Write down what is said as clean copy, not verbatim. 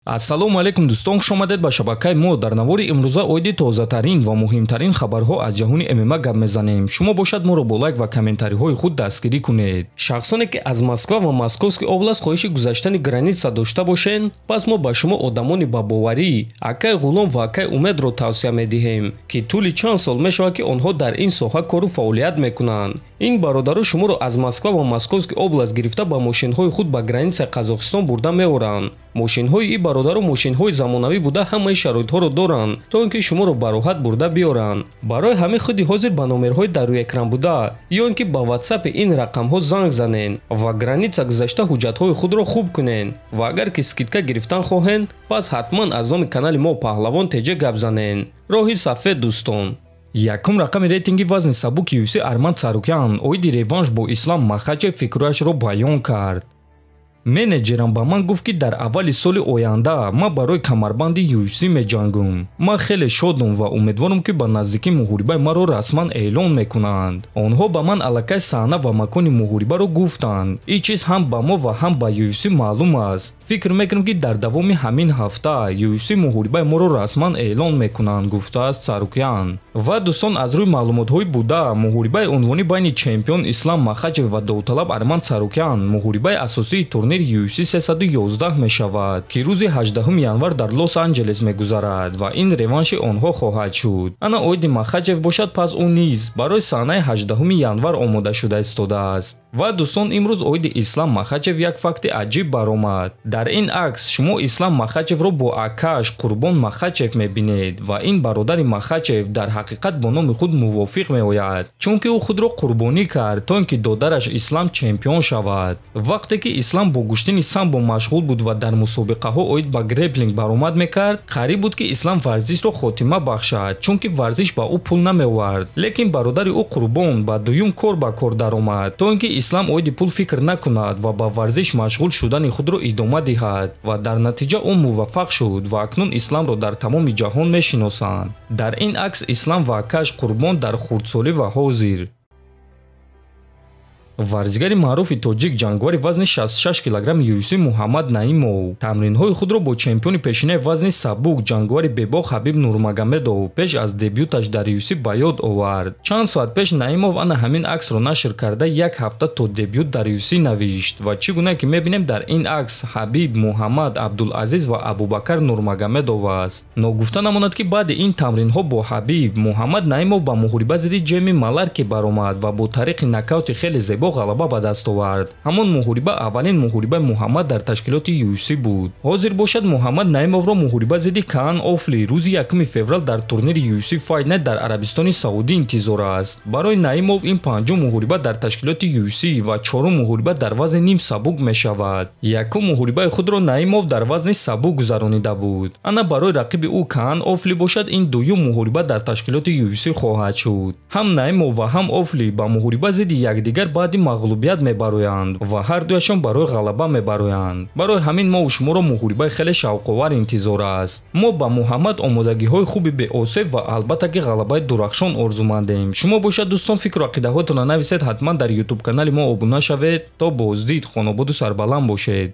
Ассалому алайкум дӯстон, хуш омадед ба шабакаи мо. Дар навори имрӯза оиди тозатарин ва муҳимтарин хабарҳо аз ҷаҳони ММА гап мезанем. Шумо бошад моро бо лайк ва комментариҳои худ дастгирӣ кунед. Шахсоне ки аз Москва ва Московский област хоҳиши гузаштани граница дошта бошед, пас мо ба шумо одамони ба боварӣ акай Ғулом ва акай Умедро тавсия медиҳем, ки тӯли чанд сол мешавад, ки онҳо дар ин соҳа кору фаъолият мекунанд. Ин бародаро шуморо аз Москва ва Московский област гирифта ба мошинҳои худ ба границаи Қазоқистон бурда меоранд. Мошинҳои ин бародаро мошинҳои замонавӣ буда, ҳамаи шароитҳоро доранд, то ин ки шуморо ба роҳат бурда биёранд. Барои ҳамин худи ҳозир ба номерҳои дар рӯи экран буда ё ин ки ба ватсапи ин рақамҳо занг занед ва граница гузашта ҳуҷҷатҳои худро хуб кунед. Ва агар ки скидка гирифтан хоҳед, пас ҳатман аз номи канали мо Паҳлавон ТЖ гап занед. Роҳи сафед, дӯстон. Якум рақами рейтинги вазни сабуки UFC Арман Царукян оиди реванш бо Ислам Махачев фикрҳояшро баён кард. Менеҷерам ба ман гуфт, ки дар аввали соли оянда ман барои камарбанди UFC меҷангам. Ман хеле шодам ва умедворам, ки ба наздикӣ муҳорибаи маро расман эълон мекунанд. Онҳо ба ман аллакай саҳна ва макони муҳорибаро гуфтанд. Ин чиз ҳам ба мо ва ҳам ба UFC маълум аст. Фикр мекунам, ки дар давоми ҳамин ҳафта UFC муҳорибаи моро расман эълон мекунанд, гуфтааст Царукян. Ва дӯстон, аз рӯи маълумотҳои буда, муҳорибаи унвонӣ байни чемпион Ислам Махачев ва довталаб Арман Царукян муҳорибаи асосии турнир UFC 311 мешавад, ки рӯзи 18 январ дар Лос-Анҷелес мегузарад ва ин реванши онҳо хоҳад шуд. Ана оиди Махачев бошад, пас ӯ низ барои саҳнаи 18 январ омода шуда истодааст. Ва дӯстон, имрӯз оиди Ислам Махачев як факти аҷиб баромад. Дар ин акс шумо Ислам Махачевро бо акааш Қурбон Махачев мебинед ва ин бародари Махачев дар ҳақиқат бо номи худ мувофиқ меояд, чунки ӯ худро қурбонӣ кард, то ин ки додараш Ислам чемпион шавад. Вақте ки Ислам бо гӯштини самбо машғул буд ва дар мусобиқаҳо оид ба греплинг баромад мекард, қариб буд, ки Ислам варзишро хотима бахшад, чунки варзиш ба ӯ пул намеовард. Лекин бародари ӯ Қурбон ба дуюм кор ба кор даромад, то ин ки Ислам оиди пул фикр накунад ва ба варзиш машғул шудани худро идома диҳад ва дар натиҷа ӯ муваффақ шуд ва акнун Исламро дар тамоми ҷаҳон мешиносанд. Дар ин акс Ислам ва акааш Қурбон дар хурдсолӣ ва ҳозир. Варзигари маъруфи тоҷик, ҷанговари вазни 66 кг UFC Муҳаммад Наимов тамринҳои худро бо чемпиони пешинаи вазни сабук, ҷанговари бебоқ Ҳабиб Нурмагомедов пеш аз дебюташ дар UFC ба ёд овард. Чанд соат пеш Наимов ана ҳамин аксро нашр карда, як ҳафта то дебют дар UFC навишт. Ва чӣ гуна ки мебинем, дар ин акс Ҳабиб, Муҳаммад, Абдулазиз ва Абубакар Нурмагомедов аст. Ногуфта намонад, ки баъди ин тамринҳо бо Ҳабиб, Муҳаммад Наимов ба муҳориба зидди Ҷеми Маларки баромад ва бо тариқи нокаути хеле зебо ғалаба ба даст овард. Ҳамон муҳориба аввалин муҳорибаи Муҳаммад дар ташкилоти UFC буд. Ҳозир бошад, Муҳаммад Наимовро муҳориба зидди Каан Офли рӯзи 1 феврал дар турнири UFC Fight Night дар Арабистони Саудӣ интизор аст. Барои Наимов ин панҷум муҳориба дар ташкилоти UFC ва чорум муҳориба дар вазни ним сабук мешавад. Якум муҳорибаи худро Наимов дар вазни сабук гузаронида буд. Ана барои рақиби ӯ Каан Офли бошад, ин дуюм муҳориба дар ташкилоти UFC хоҳад шуд. Ҳам Наимов ва ҳам Офли ба муҳориба зидди якдигар баъди мағлубият мебароянд ва ҳар дуяшон барои ғалаба мебароянд. Барои ҳамин мо шуморо муҳорибаи хеле шавқовар интизор аст. Мо ба Муҳаммад омодагиҳои хуби беосеб ва албатта ки ғалабаи дурахшон орзумандем. Шумо бошад, дӯстон, фикру ақидаҳоятонро нависед, ҳатман дар ютуб канали мо обуна шавед. То боздид, хонободу сарбаланд бошед.